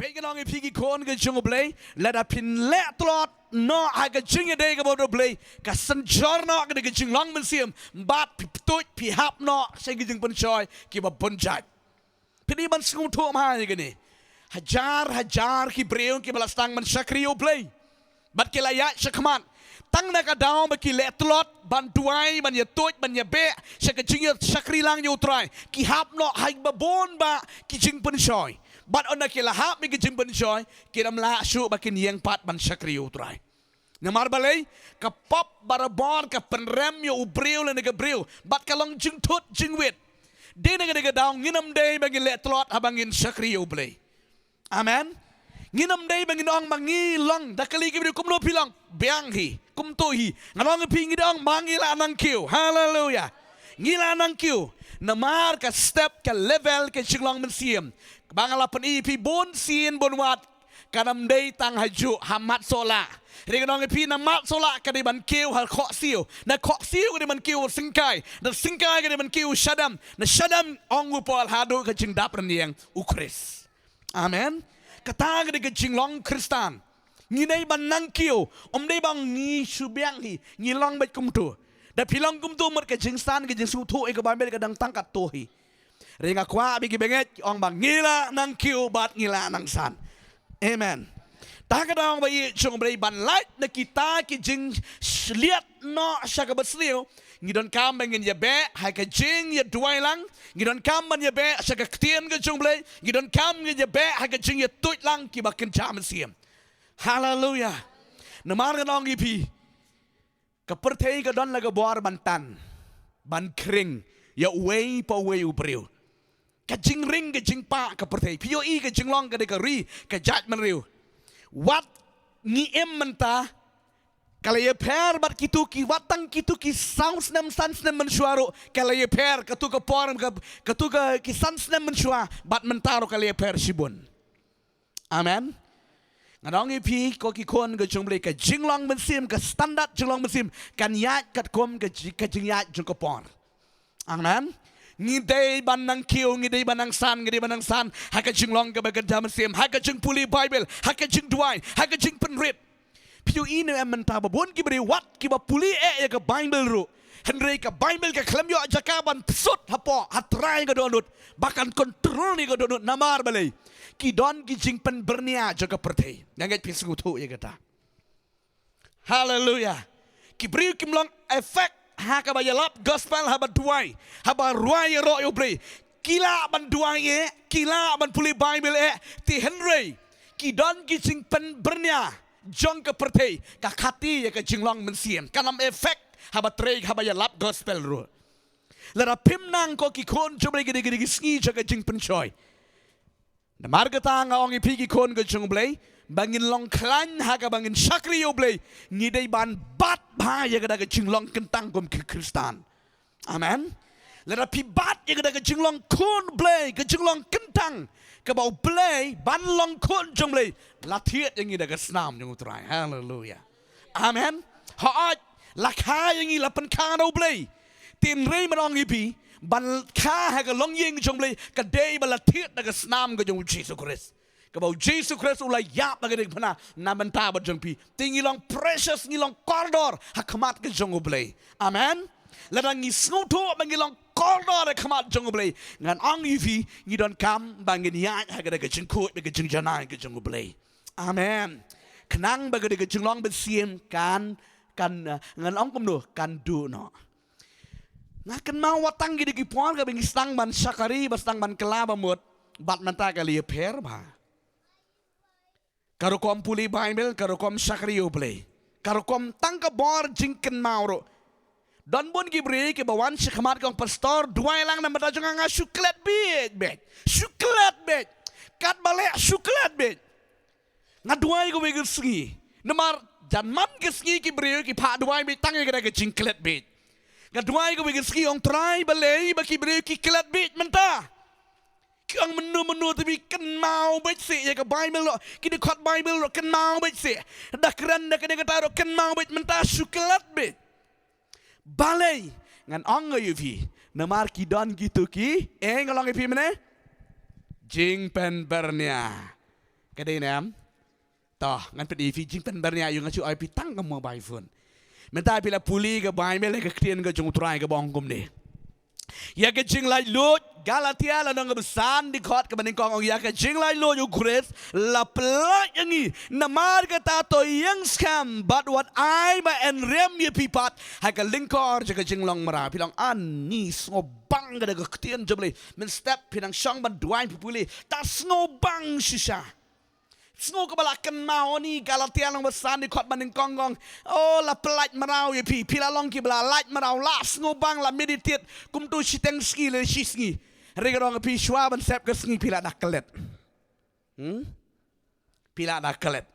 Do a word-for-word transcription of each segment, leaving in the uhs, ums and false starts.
Peit, ngan ong ïa phi ki khun ka jong U Blei, lada phin leh tlot noh ha ka jingïadei kaba bad U Blei, ka synjor noh ka dei ka jinglong mynsiem, bad phi tuid phi hap noh sha ki jingpynshoi kiba bun jait. Phi dei ban sngewthuh ma ïa kane. Hajar hajar ki briew kiba la sdang ban shakri ïa U Blei, bad ki la ïaid shakhmat. Tang na ka daw ba ki leh tlot ban duwai, ban ïa tuid, ban ïa beh sha ka jingïashakri lang ïa U Trai, ki hap noh ha kiba bun bah ki jingpynshoi. Bad ynda ki la hap ïa ki jingpynshoi, kim lah shuh ba kin ïeng pat ban shakri ïa U Trai. Namar balei? Ka pop barabor ka pynrem ïa u briew lane ka briew, bad ka long jingthut jingwit. Dei na kane ka daw ngin ym dei ba ngin leh tlot haba ngin shakri ïa U Blei. Amen. Ngin ym dei ba ngin ong ba ngi long, da kylli ki briew kumno phi long, biang hi, kumto hi. Ngan ong ïa phi, ngi dei ong ba ngi la nang kiew. Haleluya. Ngi la nang kiew. Namar ka step, ka level ka jinglong mynsiem, ba nga la pyni ïa phi bun sien bun wat, kan ym dei tang ha juh ha mat sohlah. Hynrei ngan ong ïa phi, na mat sohlah ka dei ban kiew ha khohsiew, na khohsiew ka dei ban kiew syngkai, na syngkai ka dei ban kiew shadem, na shadem, ong u Paul, haduh ka jingdap rynïeng U Khrist. Amen. Kata ka dei ka jinglong Khristan. Ngi dei ban nang kiew, ym dei ba ngi shu biang hi, ngi long beit kumto. Da phi long kumto, mut ka jingsan, ka jingsngewthuh ïa ka Baibl ka dang tang katto hi. Hynrei nga kwah ba ki bangeit ki ong ba ngi la nang kiew bad ngi la nang san. Amen. Ta ka daw ba ïeit jong U Blei, ban lait na kita ki jingshliat noh sha kaba sniew, ngi donkam ba ngin ïa beh ha ka jingïaduwai lang, ngi donkam ban ïa beh sha ka ktien ka jong U Blei, ngi donkam ngin ïa beh ha ka jingïatuid lang kiba kynja mynsiem. Haleluya. Namar ngan ong ïa phi, ka pyrthei ka don la ka bor ban tan, ban khring ïa uwei pa uwei u briew. Ka jingring ka jingpah ka pyrthei. Phi ïohi ka jinglong ka dei ka ri, ka jaitbynriew. Wat ngi im mynta, ka la ïapher bad kito ki, wat tang kito ki saw snem san snem mynshuwa ruh ka la ïapher, kato ka por ka, kato ka ki san snem mynshuwa bad mynta ruh ka la ïapher shibun. Amen. Ngan ong ïa phi ko ki khun ka jong U Blei, ka jinglong mynsiem, ka standard jinglong mynsiem kan ïaid katkum ka ji-, ka jingïaid jong ka por. Amen. Ngi dei ban nang kiew, ngi dei ban nang san, ngi dei ban nang san ha ka jinglong kaba kynja mynsiem, ha ka jingpule Baibl, ha ka jingduwai, ha ka jingpynrit. Phi ïohi ne em mynta ba bun ki briew wat kiba pule eh ïa ka Baibl ruh, hynrei ka Baibl ka khlem ïoh jaka ban psut hapoh, ha trai ka dohnud, ba kan kontrol ïa ka dohnud. Namar balei? Ki don ki jingpynbyrngia jong ka pyrthei. Nga ngeit phi sngewthuh ïa kata. Haleluya. Ki briew kim long effect ha kaba ïalap gospel, haba duwai, haba rwai ïaroh ïa U Blei. Ki lah ban duwai eh, ki lah ban pule Baibl eh, te hynrei ki don ki jingpynbyrngia jong ka pyrthei, ka khati ïa ka jinglong mynsiem, kan ym effect haba trei, haba ïalap gospel ruh. Lada phim nang ko ki khun jong U Blei, ki dei, ki dei ki sngi jong ka jingpynshoi. Namar kata nga ong ïa phi ki khun ka jong U Blei, ba ngin long khlaiñ ha kaba ngin shakri ïa U Blei, ngi dei ban bat bha ïa kata ka jinglong kyntang kum ki Khristan. Amen. Lada phi bat ïa kata ka jinglong khun Blei, ka jinglong kyntang kaba U Blei, ban long khun jong U Blei, la thied ïa ngi da ka snam jong U Trai. Haleluya. Amen. Hooid, la kha ïa ngi, la pynkha da U Blei. Te hynrei ngan ong ïa phi, ban kha ha ka longïing jong U Blei ka dei ba la thied da ka snam ka jong U Jisu Khrist, kaba U Jisu Khrist u la ïap ha ka diengphna na bynta bad jong phi. Te ngi long precious, ngi long kordor ha khmat ka jong U Blei. Amen. Lada ngi sngewthuh ba ngi long kordor ha khmat jong U Blei, ngan ong ïa phi, ngi donkam ba ngin ïaid ha kata ka jingkhuid bad ka jingjanai ka jong U Blei. Amen. Khnang ba kata ka jinglong mynsiem kan, kan, eh, ngan ong kumno, kan duh noh. Nga kynmaw wat tang ki dei ki por kaba ngi sdang ban shakri, ba sdang ban kylla ba mut, bad mynta ka la ïapher bha. Ka rukom pule Baibl, ka rukom shakri ïa U Blei, ka rukom tang ka bor jingkynmaw ruh. Don bun ki briew kiba wan sha khmat, ki ong, "Pastor, duwai lang na bynta jong nga, nga shu klet bieit bieit, shu klet bieit. Katba leh shu klet bieit. Nga duwai kawei ka sngi." Namar jan man ka sngi ki briew ki phah duwai bieit tang ïa kata ka jingklet bieit. Nga duwai kawei ka sngi, ong Trai, balei ba ki briew ki klet bieit mynta? Ki ong mynno mynno te, phi kynmaw beit seh ïa ka Baibl ruh, ki dkhot Baibl ruh kynmaw beit seh. Da kren da kane kata ruh kynmaw beit, mynta shu klet beit. Balei? Ngan ong ïa phi, namar ki don kito ki, eh, nga ong ïa phi mynne, jingpynbyrngia. Ka dei ne em? To, ngan pyni ïa phi jingpynbyrngia ïa nga shu ai phi tang ka mobile phone. Mynta phi la pule ka Baibl, ka ktien ka jong U Trai kaba ong kumne. Ïa ka jinglaitluid, Galatia lynnong kaba san dkhot kaba nyngkong ong, ïa ka jinglaitluid U Khrist la pyllait ïa ngi. Namar kata to ïeng skhem bad wat ai ba yn rem ïa phi pat ha ka lyngkor jong ka jinglong mraw. Phi long ani sngewbang ka da ka ktien jong U Blei. Mynstep phi nang shong ban duwai phi pule, ta sngewbang shisha. Sngew kaba la kynmaw ni Galatia lynnong ba san dkhot ba nyngkong ong, oh, la pyllait mraw ïa phi, phi la long kiba la lait mraw, la sngewbang, la meditate kumto shiteng sngi lane shi sngi. Hynrei ka ong ïa phi shuwa ban sep ka sngi phi la da klet. Hmm? Phi la da klet.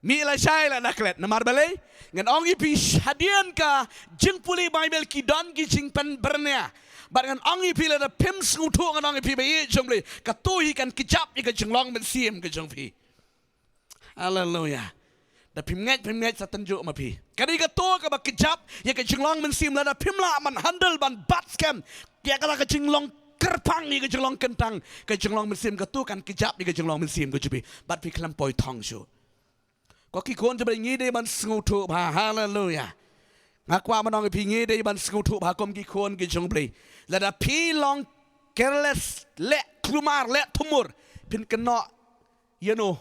Mih lashai la da klet. Namar balei? Ngan ong ïa phi hadien ka jingpule Baibl ki don ki jingpynbyrngia. Bad ngan ong ïa phi lada phim sngewthuh, ngan ong ïa phi ba ïeit jong U Blei, kato hi kan kjap ïa ka jinglong mynsiem ka jong phi. Haleluia. Da phim ngeit, phim ngeit sa tynjuh ma phi. Ka dei kato kaba kjap ïa ka jinglong mynsiem, lada phim lah ban handle, ban bat skhem ïa kata ka jinglong kyrpang, ïa ka jinglong kyntang, ka jinglong mynsiem, kato kan kjap ïa ka jinglong mynsiem ka jong phi. Bad phi khlem poi thong shuh. Ko ki khun jong U Blei, ngi dei ban sngewthuh bha. Haleluia. Nga kwah ban ong ïa phi, ngi dei ban sngewthuh bha kum ki khun ki jong U Blei. Lada phi long careless, leh kulmar, leh thumur, phin kynnoh ïa uno?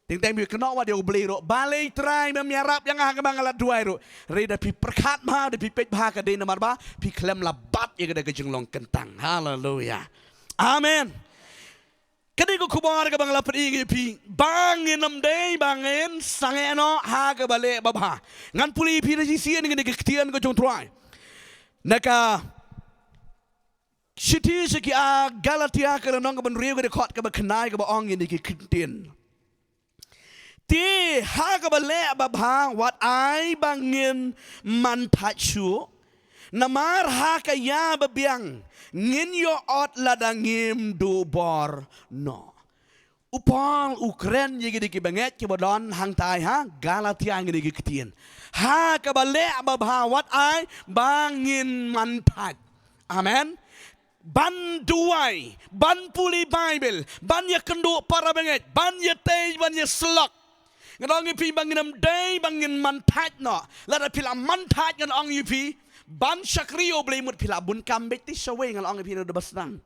Teng teng phi kynnoh wat ïa U Blei ruh. Balei Trai mem ïarap ïa nga ha kaba nga la duwai ruh? Hynrei da phi pyrkhat bha, da phi peit bha, ka dei namar ba phi khlem la bat ïa ka da ka jinglong kyntang. Haleluia. Amen. Ka dei ka khubor kaba nga la pyni ïa phi, ba ngin ym dei ba ngin sangeh noh ha kaba leh babha. Ngan pule ïa phi na shisien ïa kane ka ktien ka jong U Trai. Na ka shithi sha ki, ah, Galatia ka lynnong kaba hynriew, ka dkhot kaba khyndai, kaba ong ïa kine ki kyntien. Te ha kaba leh babha wat ai ba ngin man thait shuh. Namar ha ka ïa babiang ngin ïoh ot lada ngim duh bor noh. U Paul u kren ïa kine ki bangeit kiba don hangtai ha Galatia, ïa kine ki ktien. Ha kaba leh babha wat ai ba ngin man thait. Amen. Ban duwai, ban pule Baibl, ban ïakynduh para bangeit, ban ïatei, ban ïasyllok. Ngan ong ïa phi ba ngin ym dei ba ngin man thait noh. Lada phi la man thait, ngan ong ïa phi, ban shakri ïa U Blei mut phi la bun kam beit. Te shawei, ngan ong ïa phi, na u da ba sdang.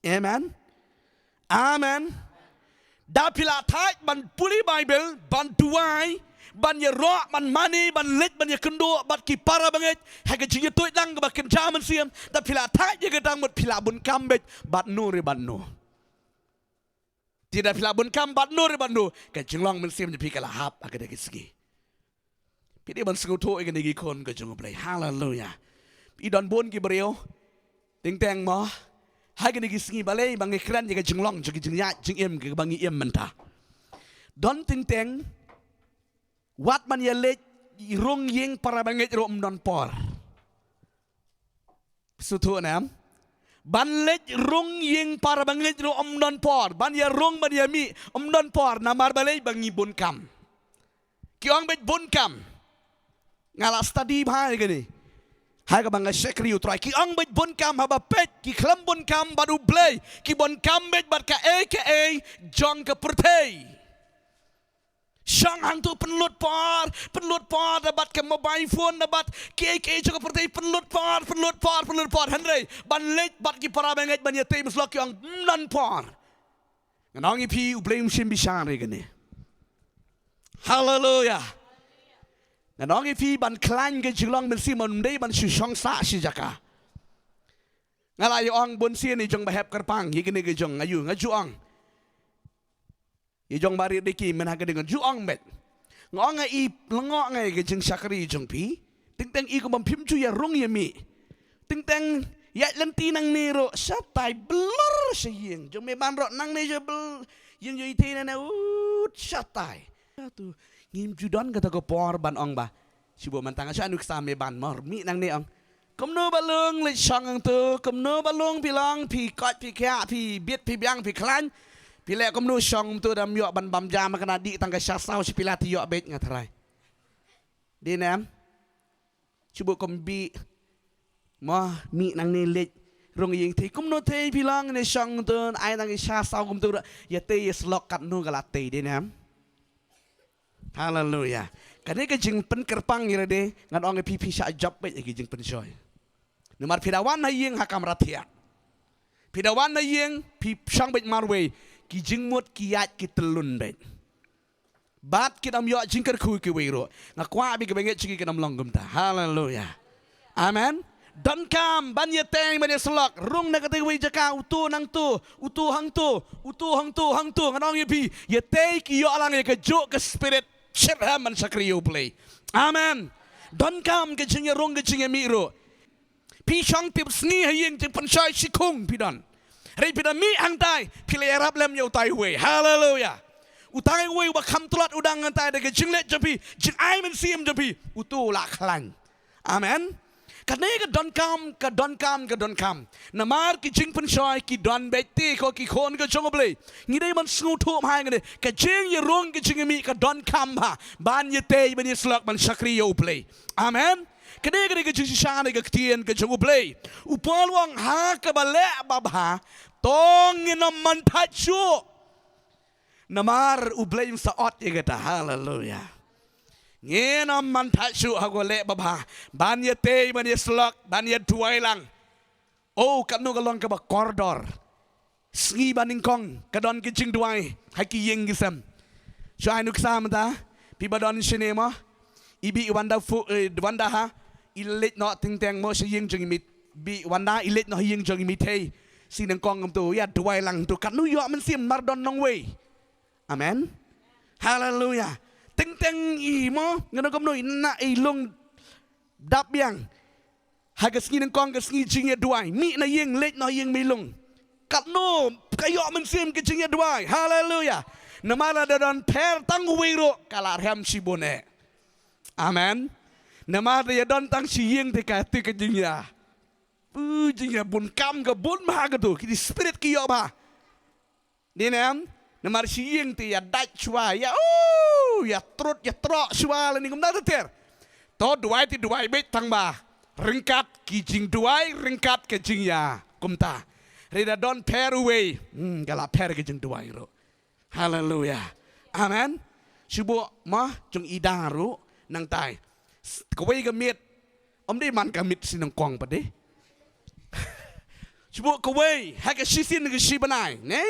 Amen. Amen. Da phi la thait ban pule Baibl, ban duwai, ban ïaroh, ban mane, ban leit, ban ïakynduh bad ki para bangeit ha ka jingïathuhlang kaba kynja mynsiem, da phi la thait ïa kata, mut phi la bun kam beit bad no re bad no. Te da phi la bun kam bad no re bad no, ka jinglong mynsiem jong phi ka la hap ha kata ka sngi. Phi dei ban sngewthuh ïa kine ki khun ka jong U Blei. Haleluia. Phi don bun ki briew, teng teng mo, ha kine ki sngi, balei ba ngi kren ïa ka jinglong jong ki jingïaid jingim kaba ngi im mynta. Don teng teng, wat ban ïaleit rung ïing para bangeit ruh ym don por. Sngewthuh ne em? Ban leit rung ïing para bangeit ruh ym don por. Ban ïarung, ban ïamih ym don por. Namar balei? Ba ngi bun kam. Ki ong beit bun kam. Nga la study bha ïa kane ha kaba nga shakri U Trai. Ki ong beit bun kam, haba peit ki khlem bun kam bad U Blei. Ki bun kam beit bad kaei kaei jong ka pyrthei. Shong hangto pynlut por, pynlut por da bad ka mobile phone, da bad kiei kiei jong ka pyrthei, pynlut por, pynlut por, pynlut por. Hynrei ban leit bad ki para bangeit ban ïatei ban syllok, ki ong ym don por. Ngan ong ïa phi, U Blei um shim bishar ïa kane. Haleluia. Ngan ong ïa phi, ban khlaiñ ka jinglong mynsiem ym dei ban shu shong sah shi jaka. Nga la ïa ong bun sien ïa jong ba hep kyrpang ïa kane ka jong nga, ïoh nga ju ong. Ïa jong ba rit dei ki, mynta ka dei nga ju ong beit. Nga ong nga i lyngngoh nga ïa ka jingshakri jong phi. Teng teng i kumba phim ju ïarung ïamih. Teng teng ïaid lynti nangne ruh shatai blur sha ïing. Jong me ban ruh nangne sha blur. Ïing jong i te nangne ut shatai. Atu ngim ju don kata ka por ban ong ba, shu buh mynta nga shu anu ksa me ban mor mih nangne ong. Kumno ba lung leit shong hangto, kumno ba lung phi long, phi koit, phi khiah, phi bit, phi biang, phi khlaiñ. Phi leh kumno shong hangto, dam ïoh ban bam jam, kane dei tang ka sha saw shi phi la, te ïoh beit nga tharai. Dei ne em? Shu buh kum bih. Mo, mih nangne leit. Rung ïing thei kumno thei phi long ne shong tun ai nang i sha saw kumtu ra. Ïa tei ïa slok katno ka la tei dei ne em. Haleluya. Kane ka jingpynkyrpang ïa lade ngan ong ïa phi phi shah jop beit ïa ki jingpynshoi. Namar phi da wan ha ïing ha kamra thiah. Phi da wan ha ïing phi shong beit marwei ki jingmut ki ïaid ki tyllun beit. Bad kin ym ïoh jingkyrkhu kiwei ruh. Nga kwah ba kiba ngeit sha ki kin ym long kumta. Haleluya. Amen. Donkam ban ïateng ban ïaslok rung na katei kawei jaka utu nangtu utu hangtu utu hangtu hangtu ngan ong ïa phi ïatei ki ïoh lang ïa kajuh ka spirit shitrhem ban shakri ïa U Blei. Amen. Donkam ka jingïarung ka jingïamih ruh. Phi shong tip sngi ha ïing jingpynshoi shikhung phi don. Hynrei phi da mih hangtai phi la ïarap lem ïa utai uwei. Haleluya. Utai uwei uba kham tlot u dang hangtai da ka jingleit jong phi jingai mynsiem jong phi. Utu u la khlaiñ. Amen. Kane ka donkam ka donkam ka donkam. Namar ki jingpynshoi ki don beit te ko ki khun ka jong U Blei. Ngi dei ban sngewthuh bha ïa kane ka jingïarung ka jingïamih ka donkam bha ban ïatei ban ïaslok ban shakri ïa U Blei. Amen. Kane kane ka jingshisha ne ka ktien ka jong U Blei. U Paul u ong ha kaba leh babha to ngin ym man thait shuh. Namar U Blei un sa ot ïa kata. Haleluya. Ngin ym man thait shuh ha kaba leh babha ban ïatei ban ïaslok ban ïaduwai lang. Oh katno ka long kaba kordor. Sngi ba nyngkong ka don ka jingduwai ha ki ïing ki sem. Shu ai nuksa mynta phi ba don shane mo. I bih wanda fu eh, wanda ha i leit noh teng teng mo sha ïing jong i mit. Bih wanda i leit noh ïing jong i mit hei. Sngi nyngkong kumtu ïaduwai lang tu katno ïoh mynsiem mar don nongwei. Amen. Haleluya. Teng teng i mo ngano kumno i na i lung dap biang. Ha ka sngi nyngkong ka sngi jingïaduwai mih na ïing leit noh ïing mih lung. Katno ka ïoh mynsiem ka jingïaduwai. Haleluya. Namar lada don pher tang uwei ruh ka la rhem shibun eh. Amen. Namar da ïa don tang shi ïing te ka te ka jingïa. U jingïa bun kam ka bun bha ka tu ki di spirit ki ïoh bha. Dei ne em? Namar shi ïing te ïa dait shuwa ïa u ïa trut ïa troh shuwa la ni kumta ter. To duwai te duwai beit tang ba ryngkat ki jingduwai ryngkat ka jingïa kumta. Hynrei da don pher uwei hmm, ka la pher ka jingduwai ruh. Haleluya. Amen. Shu buh ma jong i da ruh nangtai. Kawei ka miet Ym dei man ka miet shi nyngkong pat de. Shu buh kawei ha ka shisien ka shi bnai ne.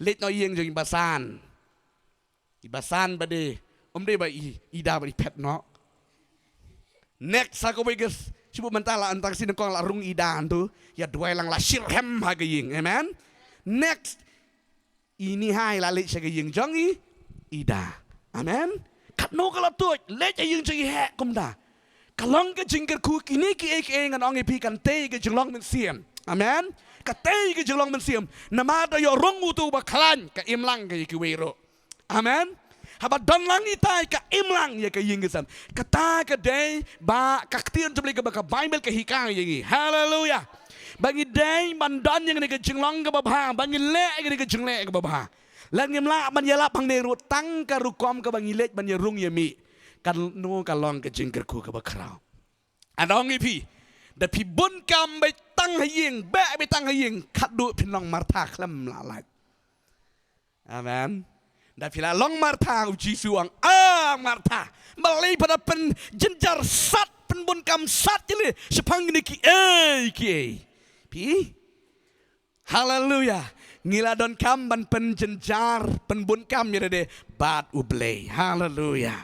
Leit noh ïing jong i basan. I basan pat de. Ym dei ba i i da ba i phet noh. Next ha kawei ka shu buh mynta la antang shi nyngkong la rung i da tu. Ïa duwai lang la shirhem ha ka ïing. Amen. Next Ini hai la leit sha ka ïing jong i i da. Amen. Katno ka la tuid leit sha ïing jong i heh kumta. Ka long ka jingkyrkhu kine kiei kiei ngan ong ïa phi kan tei ka jinglong mynsiem. Amen. Ka tei ka jinglong mynsiem. Namar da ïoh rung utu ba khlaiñ ka im lang ka ïa kiwei ruh. Amen. Haba don lang itai ka im lang ïa ka ïing ka sem. Kata ka dei ba ka ktien jong Blei kaba ka Bible ka hikai ïa ngi. Haleluya. Ba ngi dei ban don ïa kane ka jinglong kaba bha ba ngi leh ïa kane ka jingleh kaba bha. La ngim lah ban ïalap hangne ruh tang ka rukom kaba ngi leit ban ïarung ïa mih. Kano ka long ka jingkyrkhu kaba khraw. Ngan ong ïa phi da phi bun kam beit tang ha ïing beh beit tang ha ïing khatduh phin long Martha khlem lah lait. Amen. Da phi la long Martha u Jisu ong a Martha. Balei phi da pynjynjar sat pynbun kam sat ïa lei shaphang kine kiei kiei. Phi. Haleluya. Ngi la don kam ban pynjynjar pynbun kam ïa lade bad U Blei. Haleluya.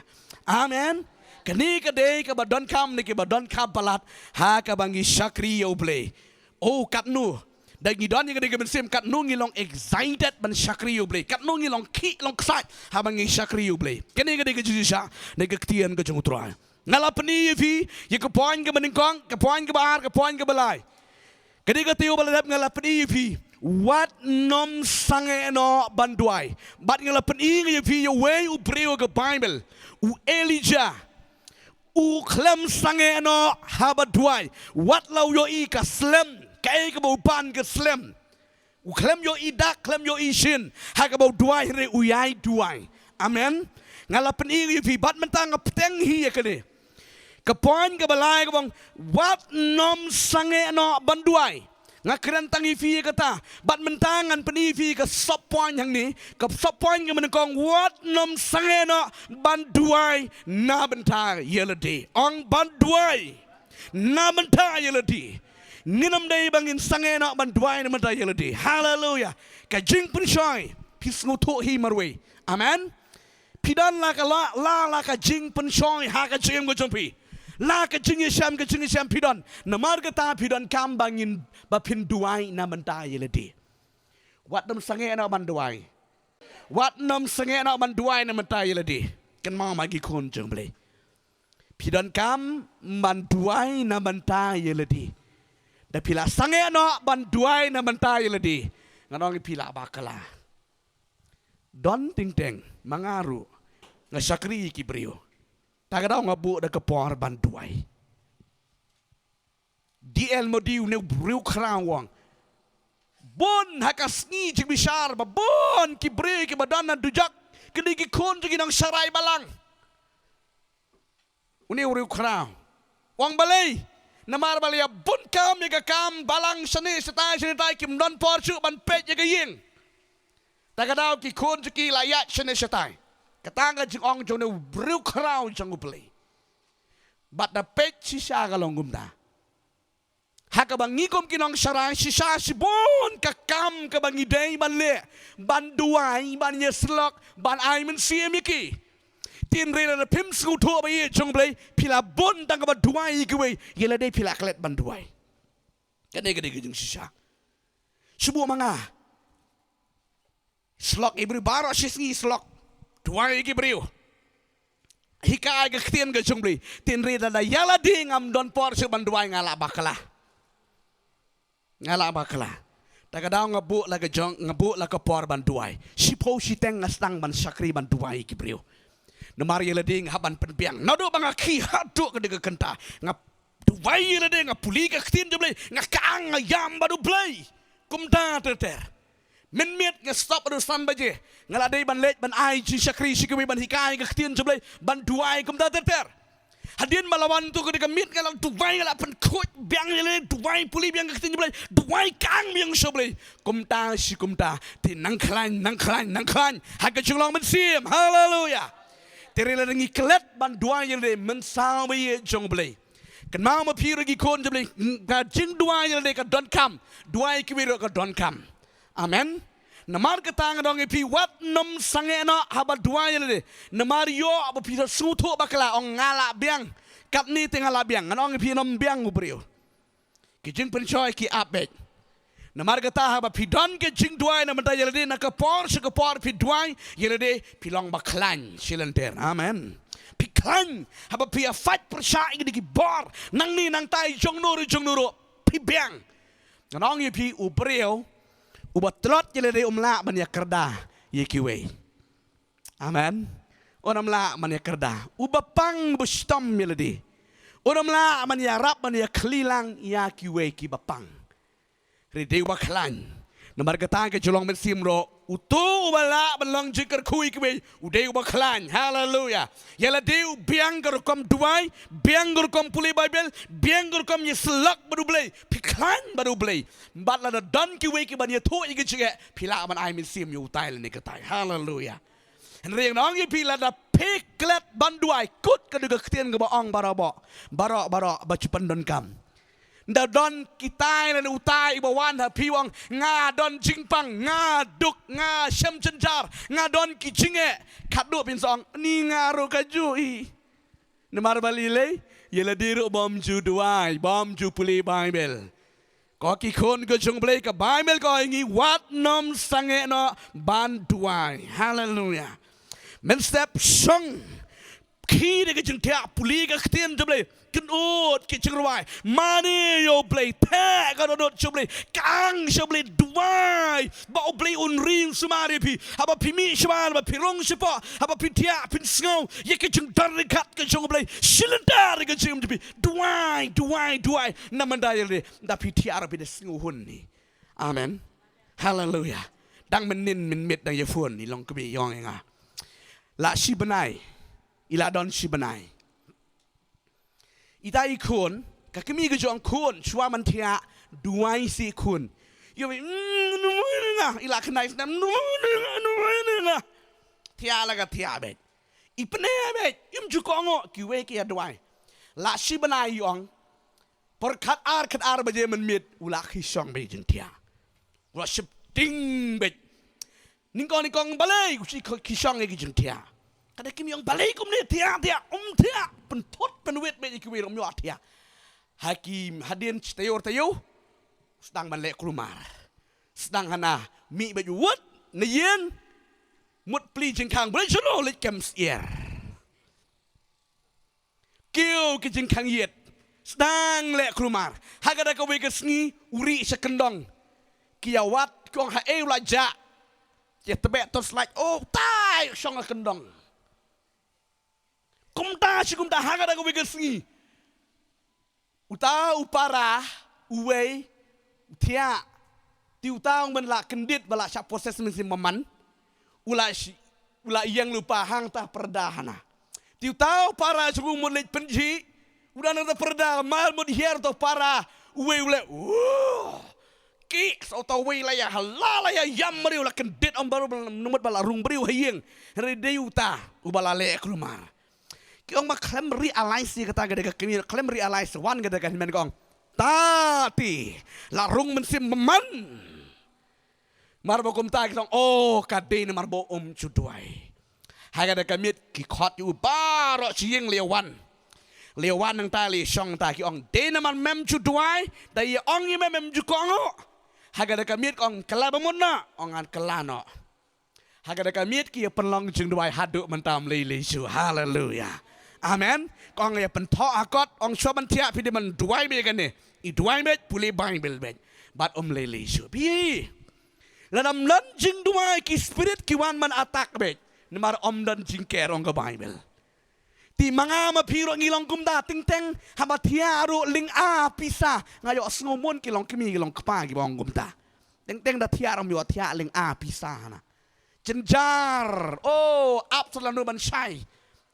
Amen. Kane ka dei kaba don kam ne kaba don kam palat ha kaba ngi shakri ïa U Blei. Oh katno da ngi don ïa kane ka mynsiem katno ngi long excited ban shakri ïa U Blei katno ngi long khih long ksat haba ngi shakri ïa U Blei. Kane ka dei ka jingshisha ne ka ktien ka jong U Trai. Nga la pyni ïa phi ïa ka point kaba nyngkong ka point kaba ar ka point kaba lai. Kane ka taïew ba la dep nga la pyni ïa phi wat nym sangeh noh ban duwai. Bad nga la pyni ïa phi ïa uwei u briew ka Bible u Elijah. U khlem sangeh noh haba duwai. Wat la u ïohi ka slem kaei kaba u pan ka slem. U khlem ïohi dak khlem ïohi shin ha kaba u duwai hynrei u ïai duwai. Amen. Nga la pyni ïa phi bad mynta nga bteng hi ïa kane. Ka point kaba lai kaba ong wat nym sangeh noh ban duwai. Nga kren tang ïa phi ïa kata. Bad mynta ngan pyni ïa phi ka sub point hangne. Ka sub point ka mynta kong, wat nym sangeh noh ban duwai na bynta ïa lade. Ong ban duwai na bynta ïa lade. Ngin ym dei ba ngin sangeh noh ban duwai na bynta ïa lade. Haleluya. Ka jingpynshoi. Phi sngewthuh hi marwei. Amen. Phi don la ka la, la, la ka jingpynshoi ha ka jingim ka jong phi. La ka jingïashem, ka jingïashem phi don. Namar kata phi donkam ba ngin, ba phin duwai na bynta ïa lade. Wat nym sangeh noh ban duwai. Wat nym sangeh noh ban duwai na bynta ïa lade. Kynmaw ma ki khun jong U Blei. Phi donkam ban duwai na bynta ïa lade. Da phi la sangeh noh ban duwai na bynta ïa lade, ngan ong ïa phi, la bakla. Don teng teng, ma nga ruh nga shakri ïa ki briew. Ta ka daw nga buh da ka por ban duwai. D L Moody, une u briew khraw, u ong, bun ha ka sngi jingbishar ba bun ki briew kiba don ha dujok, kine ki khun jong ki nongsharai balang. Une u briew khraw u ong, balei? Namar ba la ïa bun kam ïa ka kam balang shane shatai shane shatai, kim don por shuh ban peit ïa ka ïing. Ta ka daw ki khun jong ki la ïaid shane shatai. Kata ka jingong jong une u briew khraw jong U Blei. Bad da peit shisha ka long kumta. Ha kaba ngi kum ki nongsharai shisha shibun ka kam kaba ngi dei ban leh, ban duwai, ban ïasyllok, ban ai mynsiem ïa ki. Hynrei lada phim sngewthuh ba ïeit jong U Blei, phi la bun tang kaba duwai ïa kiwei, ïa lade phi la klet ban duwai. Kane ka dei ka jingshisha. Shu buh ma nga. Syllok ïa ki briew baroh shi sngi, syllok. Duwai ïa ki briew. Hikai ka ktien ka jong U Blei. Hynrei lada ïa lade ngam don por shuh ban duwai, nga la bakla. Nga la bakla. Ta ka daw nga buh la ka jong, nga buh la ka por ban duwai. Shiphew shiteng nga sdang ban shakri ban duwai ïa ki briew. Namar ïa lade nga hap ban pynbiang. Naduh ba nga khie haduh ka dei ka kynta, nga duwai ïa lade, nga pule ka ktien jong U Blei, nga kang, nga ïam bad U Blei. Kumta ter ter. Mynmiet nga stop haduh san baje. Nga la dei ban leit ban ai jingshakri sha kiwei, ban hikai ka ktien jong U Blei, ban duwai kumta ter ter. Hadien ba la wan to ka dei ka miet, nga la duwai, nga la pynkhuid biang ïa lade, duwai pule biang ka ktien jong U Blei, duwai kang biang sha U Blei. Kumta shi kumta, te nang khlaiñ, nang khlaiñ, nang khlaiñ ha ka jinglong mynsiem. Haleluya. Te hynrei lada ngi klet ban duwai ïa lade, mynsaw ba ïeit jong U Blei. Kynmaw ma phi ruh ki khun jong U Blei, ka jingduwai ïa lade ka donkam, duwai ïa kiwei ruh ka donkam. Amen. Namar kata nga ong ïa phi, wat nym sangeh noh haba duwai ïa lade. Namar ïoh ba phi sngewthuh bakla, ong nga la biang. Katne te nga la biang. Nga ong ïa phi, nym biang u briew. Ki jingpynshoi ki ap beit. Namar kata haba phi don ka jingduwai na bynta ïa lade, na ka por sha ka por phi duwai ïa lade, phi long ba khlaiñ shi lynter. Amen. Phi khlaiñ haba phi ïa pait pyrshah ïa kine ki bor nangne nangtai, jong no ruh jong no ruh, phi biang. Nga ong ïa phi, u briew uba tlot ïa lade um lah ban ïa kyrda ïa kiwei. Amen. Un ym lah ban ïa kyrda. Uba pang ba shitom ïa lade, un ym lah ban ïarap ban ïa khlieh lang ïa kiwei kiba pang. Hynrei dei uba khlaiñ. Namar kata ka jinglong mynsiem ruh, uto uba lah ban long jingkyrkhu ïa kiwei, u dei uba khlaiñ. Haleluya. Ïa lade u biang ka rukom duwai, biang ka rukom pule Baibl, biang ka rukom ïasyllok bad U Blei. Phi khlaiñ bad U Blei. Bad lada don kiwei kiban ïathuh ïa ka jingeh, phi lah ban ai mynsiem ïa utai lane katai. Haleluya. Hynrei nga ong ïa phi, lada phi klet ban duwai, kut ka dei ka ktien kaba ong baroh, baroh, baroh ba ju pyndonkam. Da don kitai lane utai ba wan ha phi, ong nga don jingpang, nga duk, nga shem jynjar, nga don ki jingeh. Khatduh phin sa ong, ni nga ruh kajuh hi. Namar balei? Ïa lade ruh bym ju duwai, bym ju pule Baibl. Ko ki khun ka jong U Blei, ka Baibl ka ong ïa ngi, wat nym sangeh noh ban duwai. Haleluya. Mynstep shong khie da ka jingthiah, pule ka ktien jong U Blei, kynnoh ki jingrwai, mane ïa U Blei, theh ka dohnud jong U Blei, kang sha U Blei, duwai ba U Blei un ring sumar ïa phi. Haba phi mih shabar, haba phi rung shapoh, haba phi thiah, phin sngew ïa ka jingdon ryngkat ka jong U Blei shi lynter ha ka jingim jong phi. Duwai, duwai, duwai na bynta ïa lade. Da phi thiah ruh phi da sngewhun hi. Amen. Haleluya. Dang mynnin mynmiet dang ïa phone, i long kmie i ong ïa nga, la shi bnai, i la don shi bnai. Ita i khun, ka kmie ka jong khun, shuwa ban thiah, Duwai shi khun. Ïoh beit, mm, duwai nga. I la khyndai snem, duwai nga, duwai nga. Thiah la ka thiah beit. I pyneh beit, im ju kohnguh, kiwei ki ïa duwai. La shi bnai i ong. Por khatar, khatar baje mynmiet, u la khie shong beit jingthiah. U la sheptieng beit. Nyngkong nyngkong balei, u shi khie shong ïa ki jingthiah. Ka dei kim ïong balei kumne thiah thiah, um thiah, pynthut pynwit beit ïa kiwei ruh ym ïoh thiah. Ha ki hadien shi taïew ar taïew, sdang ban leh kulmar. Sdang hana, mih beit wut, na ïing, mut plie jingkhang, balei shano leit kem syiar. Kiew ki jingkhang ïit. Sdang leh kulmar. Ha kata kawei ka sngi, u rieh sha kyndong. Ki ïa wad, ki ong haei u la jah. Ki ïa tbeh torchlight, oh, tai, shong ha kyndong. Kumta shi kumta ha kata kawei ka sngi. Uta u para, uwei, u thiah. Te uta u man la kyndit ba la shah possess mynsiem bymman. U la shi, u la ïeng lypa hangta pyrda hana. Te uta u para jong u mut leit pynjih. U dang hangta pyrda mar mut hiar uta u para. Uwei u leh. Wuh. Ki, sa uta uwei la ïa hala la ïa ïam mari u la kyndit ym baroh ba la, mut ba la rung briew ha ïing. Hynrei dei uta uba la leh kulmar. Ki ong ba khlem realize ïa kata ka dei ka kmie, khlem realize wan kata ka hynmen ka ong. Ta te, la rung mynsiem bymman. Mar ba kumta ki ong, oh, ka dei namar ba um ju duwai. Ha kata ka miet ki khot ïa u baroh shi ïing leit wan. Leit wan nangta leit shong ta ki ong, dei namar mem ju duwai, da ïa ong ïa mem mem ju kohnguh. Ha kata ka miet ki ong, kylla ba mut noh, ong ngan kylla noh. Ha kata ka miet ki ïa pynlong jingduwai haduh mynta ym lei lei shuh. Haleluya. Amen. Ki ong ïa pynthoh ha kot, ong shuwa ban thiah phi dei ban duwai beit kane. I duwai beit, pule Baibl beit. Bad ym lei lei shuh. Phi. Lada ym don jingduwai ki spirit ki wan ban attack beit. Namar ym don jingker ong ka Baibl. Te ma nga ma phi ruh ngi long kumta teng teng haba thiah ruh lynga pisa. Nga ïohsngew mon ki long kmie ki long kpa kiba ong kumta. Teng teng da thiah ruh ym ïoh thiah lynga pisa hana. Jynjar. Oh, ap sa lano ban shai.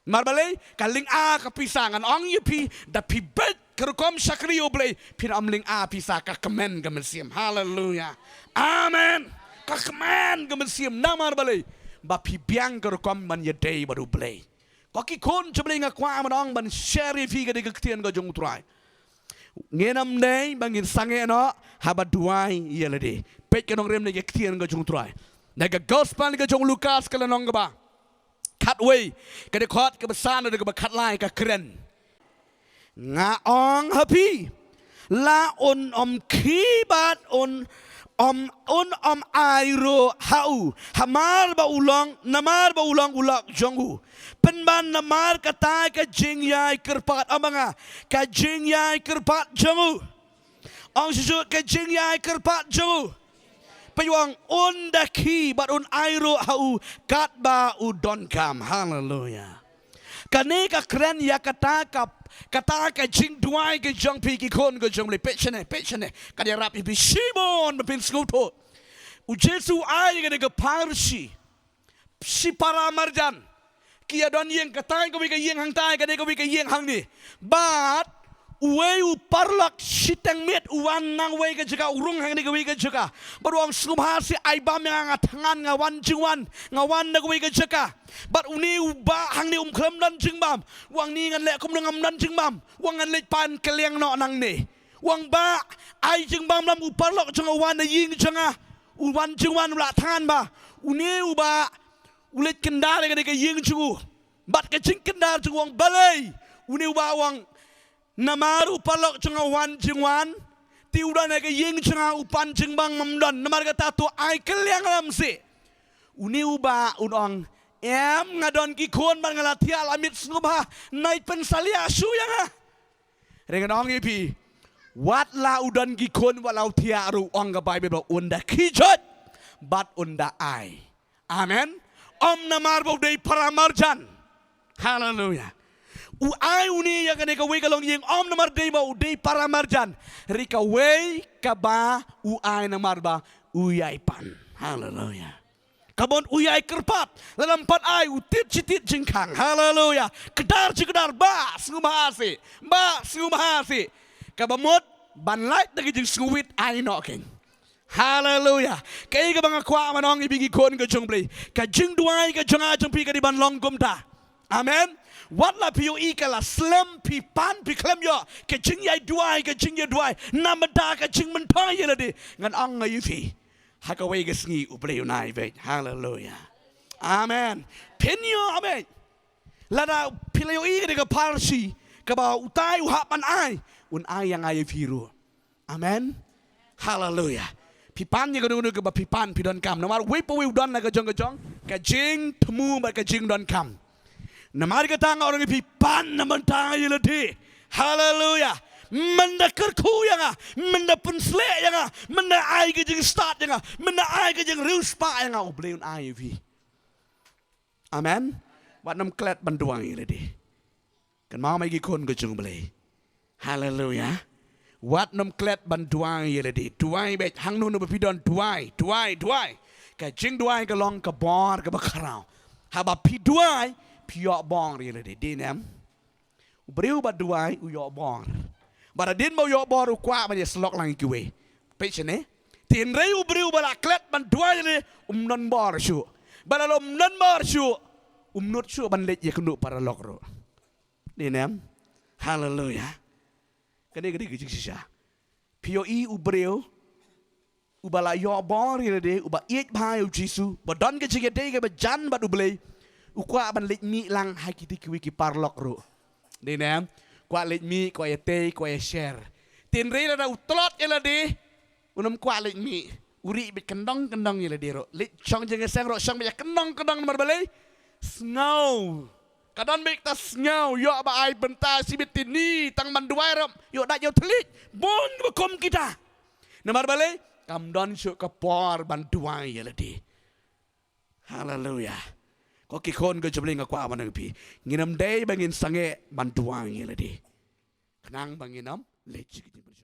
Mar balei, ka lynga ka pisa ngan ong ïa phi, da phi beit ka rukom shakri U Blei, phin ym lynga pisa ka kmen ka mynsiem. Haleluya. Amen. Ka kmen ka mynsiem namar balei, ba phi biang ka rukom ban ïadei bad U Blei. Ko ki khun jong U Blei nga kwah ban ong ban share ïa phi ka dei ka ktien ka jong U Trai. Ngin ym dei ba ngin sangeh noh haba duwai ïa lade. Peit ka nongrim na ka ktien ka jong U Trai. Na ka gospel ka jong u Lukas ka lynnong kaba khatwei, ka dkhot kaba san haduh kaba khatlai ka kren. Nga ong ha phi, la un ym khie bad un ym, un ym ai ruh ha u. Hamar ba u long, namar ba u long u lok jong u. Pynban namar kata ka jingïai kyrpad, ong ba nga, ka jingïai kyrpad jong u. Ong shisha ka jingïai kyrpad jong u. Peit u ong un da khie bad un ai ruh ha u katba u donkam. Haleluya. Kane ka kren ïa kata ka, kata ka jingduwai ka jong phi ki khun ka jong U Blei. Peit shane, peit shane. Ka dei rap ïa phi shibun ba phin sngewthuh. U Jisu ai kane ka pharshi. Shi para marjan. Ki ïa don ïing, katai kawei ka ïing hangtai, katai kawei ka ïing hangne. Bad uwei u paralok shiteng miet u wan na kawei ka jaka, u rung hangne kawei ka jaka. Bad u ong sngewbha shi ai bam ïa nga, nga thngan, nga wan jingwan, nga wan na kawei ka jaka. Bad une u bah hangne um khlem don jingbam. U ong ni ngan leh kumno ngam don jingbam. U ong ngan leit pan kylliang noh nangne. U ong bah, ai jingbam lam u paralok jong nga u wan na ïing jong nga. U wan jingwan u la thngan bah. Une u bah u leit kyndar ïa kane ka ïing jong u. Bad ka jingkyndar jong u ong balei. Une u bah u ong namar u paralok jong nga u wan jingwan. Te u don ha ka ïing jong nga u pan jingbam ngam don. Namar kata to ai kylliang lam shi. Une u bah u ong em nga don ki khun bad nga la thiah la miet sngewbha. Nai pynsalia shuh ïa nga. Hynrei ngan ong ïa phi. Wat la u don ki khun, wat la u thiah ruh, ong ka Baibl ba un da khie joit bad un da ai. Amen. Ym namar ba u dei para marjan. Haleluya. U ai une ïa kane kawei ka longïing ym namar dei ba u dei para marjan. Hynrei kawei kaba u ai namar ba u ïai pan. Haleluya. Ka bun u ïai kyrpad. Lada ym pat ai u tied shi tied jingkhang. Haleluya. Kdar shi kdar, bah sngewbha shi. Bah sngewbha shi. Kaba mut ban lait na ka jingsngewbha ai noh kein. Haleluya. Kaei kaba nga kwah ban ong ïa phi ki khun ka jong U Blei, ka jingduwai ka jong nga jong phi ka dei ban long kumta. Amen. Wat la phi ïohi ka la slem, phi pan, phi khlem ïoh ka jingïai duwai, ka jingïai duwai na bynta ka jingmyntoi ïa lade, ngan ong ïa phi, ha kawei ka sngi U Blei un ai beit. Haleluya. Amen. Phin ïoh, amen. Lada phi la ïohi ka dei ka pharshi kaba utai u hap ban ai, un ai ïa nga ïa phi ruh. Amen. Haleluya. Phi pan ïa kano kano kaba phi pan, phi donkam. Namar uwei pa uwei u don la ka jong ka jong ka jingthmu bad ka jingdonkam. Namar kata nga ong ïa phi, pan na bynta ïa lade. Haleluya. Mynda kyrkhu ïa nga, mynda pynshlur ïa nga, mynda ai ka jingstad ïa nga, mynda ai ka jingriewspah ïa nga, U Blei un ai ïa phi. Amen. Wat nym klet ban duwai ïa lade. Kynmaw, ma ki khun ka jong U Blei. Haleluya. Wat nym klet ban duwai ïa lade. Duwai beit, hangno hangno ba phi don, duwai, duwai, duwai. Ka jingduwai ka long ka bor kaba khraw. Haba phi duwai, phi ïoh bor ïa lade. Dei ne em? U briew ba duwai u ïoh bor. Bad hadien ba u ïoh bor u kwah ban ïasyllok lang ïa kiwei. Peit shane. Te hynrei u briew ba la klet ban duwai ïa lade, um don bor shuh. Bad lada um don bor shuh, um nud shuh ban leit ïakynduh paralok ruh. Dei ne em? Haleluya. Kane ka dei ka jingshisha. Phi ïohi u briew uba la ïoh bor ïa lade, uba ïeit bha ïa U Jisu, ba don ka jingïadei kaba jan bad U Blei, u kwah ban leit mih lang ha kita kiwei ki paralok ruh. Dei ne em? Kwah leit mih, kwah ïatei, kwah ïashare. Te hynrei lada u tlot ïa lade, um kwah leit mih. U rieh beit kyndong kyndong ïa lade ruh. Leit shong jingïaseng ruh shong beit kyndong kyndong, namar balei? Sngew. Ka don beit ta sngew, ïoh ba ai bynta shibit shini, tang ban duwai ruh ïoh dait ïoh thylliej. Bun ba kum kita. Namar balei? Kam don shuh ka por ban duwai ïa lade. Haleluya. Ko ki khun ka jong U Blei, nga kwah ban ong ïa phi, ngin ym dei ba ngin sangeh ban duwai ïa lade. Khnang ba ngin ym leit sha ka jingpyrshah.